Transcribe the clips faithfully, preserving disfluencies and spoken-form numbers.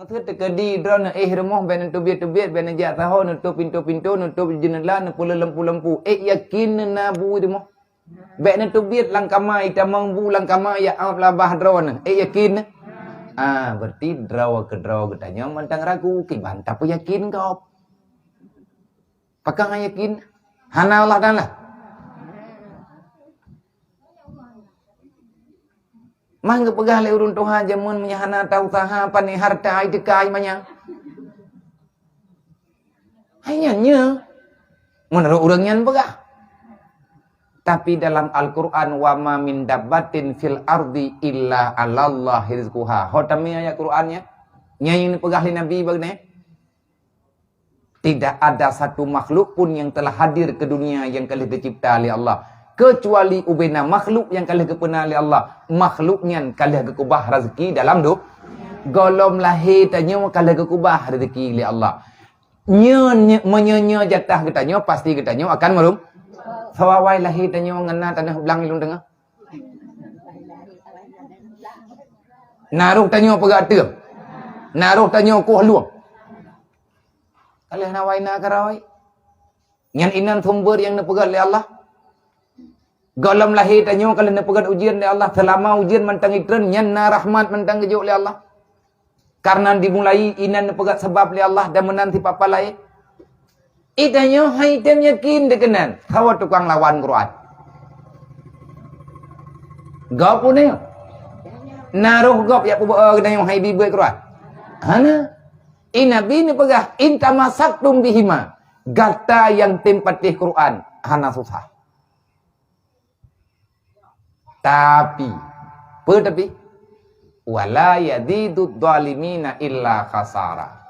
Teukadi droeneuh éh rumoh, bèk neuteubiet-teubiet, bèk neujak saho, neutôp pintoe-pintoe, neutôp jeunela, neupeuleueh lampu-lampu. Ék yakin na bu i rumoh. Bèk neuteubiet lam kama, itamong bu lam kama, ya Allah, bah droeneuh. Ék yakin? Ah, berarti droe keudroe geutanyoe mantong ragu, kiban tapeuyakin gob. Pakon hana yakin? Hana Allah Taala. Mah geupeugah lé ureueng tuha jameun, meunyo hana tausaha, pane hareuta ai teuka ai manyang. Hai nyan nyoe, meunurot ureueng nyan peugah. Tapi dalam Al-Quran, "Wa ma min dabbatin fil ardi illa 'alallahi rizquha." Ho tamé ayat Quran nyan. Nyan nyang neupeugah lé Nabi bagoe nyan. Tidak ada satu makhluk pun yang telah hadir ke dunia yang ka lheueh geucipta lé Allah, kecuali ubena makhluk nyang ka lheueh geupeuna lé Allah. Makhluk nyan ka lheueh geukeubah raseuki dalam du-, gohlom lahé tanyoe ka lheueh geukeubah raseuki lé Allah. Nyoe, nyoe, meunyoe nyoe jatah geutanyoe, pasti geutanyoe akan meureumpok. Soe awai lahé tanyoe ngon na tanoh blang di lueng teungoh. Na roh tanyoe peugah teuh. Na roh tanyoe koh lueng. Ka lheueh na wai na keurôi. Nyan inan sumber nyang neupeugét lé Allah. Gohlom lahé tanyoe ka lheueh neupeugét ujeuen lé Allah. Seulama ujeuen mantong itreun, nyan na rahmat mantong geujok lé Allah. Kareuna dimulai inan neupeugét sabab lé Allah dan meunan sipat-pat laén. Itanyoe hai tem yakin dikeunan, saboh tukang lawan Quran. Gob punéh. Na roh gob jak peubeuet geutanyoe hai bibeuet Quran. Hana. I Nabi neupeugah, "In tamasaktum bihima." Gata nyang tem patéh Quran, hana susah. Tapi, peue tapi? "Wala yazidud zalimina illa khasara."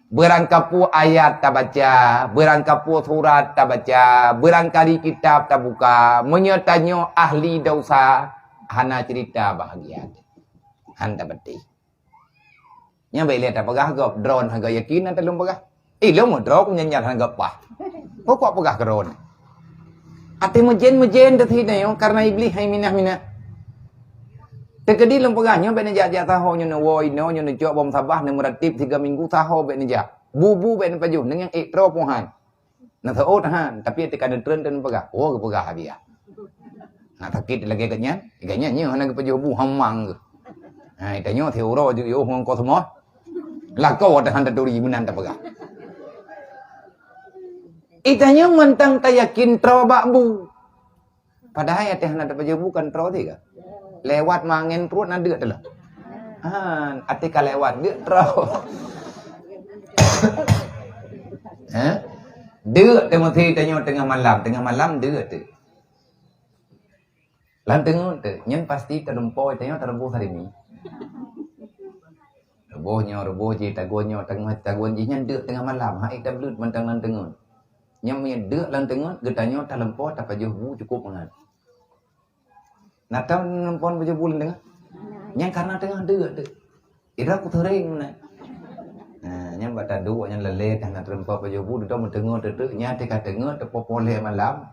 Beurangkapeue ayat tabaca, beurangkapeue surat tabaca, beurangkali kitab tabuka, meunyoe tanyoe ahli desya, hana ceurita bahagia. Hana patéh. Nyan bèk lé tapeugah gob, droeneuh hana yakin na lôn peugah. Eh, lôn meudroe ku nyan, nyan hana gob paih. Peue kok peugah keu droeneuh? Até meujen-meujen teuh si nyoe, kareuna Iblih hai minah-minah. Teukeudi lôn peugah nyoe bèk neujak-jak saho, nyoe neuwoe inoe, nyoe neucok bom sabah, neumeuratib tiga minggu saho bèk neujak. Bu-bu bèk neupajoh, neungieng ék troe pohan. Na seuôt han, tapi teuka neutreun dan peugah, "Oh, geupeugah hadiah." Na sakét lagèe geuh nyan, geuh nyan nyoe hana geupajoh bu hamang geuh. Ha, itanyoe siuroe ju yoh ngon kosmos. Lakoe watèe han taturi meunan tapeugah. Itanyoe mantong tayakin troe bak bu. Padahai até hana tapajoh bu kan troe tiga. Lewat mangen pruet na deuk teulak. Ha, até ka lewat deuk troe. Ha? Deuk teuh meusi tanyoe teungoh malam, teungoh malam deuk teuh. Lam teungeut teuh, nyan pasti teurumpok tanyoe teuruboh sarimi. Ruboh nyoe, ruboh jih, tagun nyoe, tagun, tagun jih nyan deuk teungoh malam, hai tableut mantong lam teungeut. Nyan meunyo deuk lam teungeut, geutanyoe talumpo tapajoh bu cukôp mangat. Na tam lumpo pajoh bu lam teungeut? Nyan kareuna teungoh deuk teuh. Ira ku sering meunan. Nah, nyan bak taduek nyan lalé ka na teureumpok pajoh bu, dudoe meuteungeut teuk, nyan teuka teungeut teupoh-poh lhèe malam.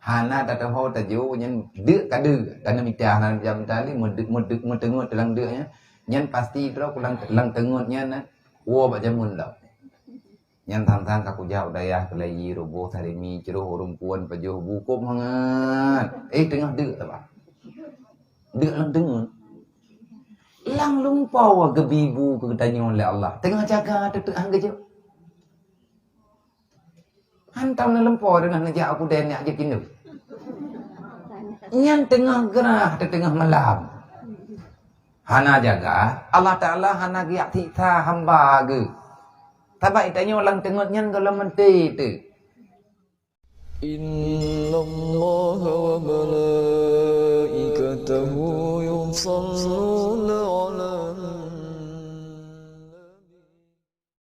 Hana tateuho tajoh nyan deuk ka deuk. Taneumita hana jam tali meudeuk, meudeuk, meuteungeut lam deuk nyan. Nyan pasti droe ku lam, lam teungeut nyan na. Woe bak jameun lom. Nyan sang-sang ka kujak u dayah keulayi ruboh sarimi, ceuroh ureueng puan pajoh bu kôb mangat. Eh, teungoh deuk teuh bah. Deuk lam teungeut. Lam lumpo geubi bu keu geutanyoe lé Allah. Teungoh jaga teuteuh han geujok. Hantom neulumpo teungoh neujak u keudè neujak jeuet keunoe. Nyan teungoh grah teuh teungoh malam. Hana jaga, Allah Taala hana geujak siksa hamba geuh. Sabab tanyoe lam teungeut nyan gohlom meuntée teuh. Inna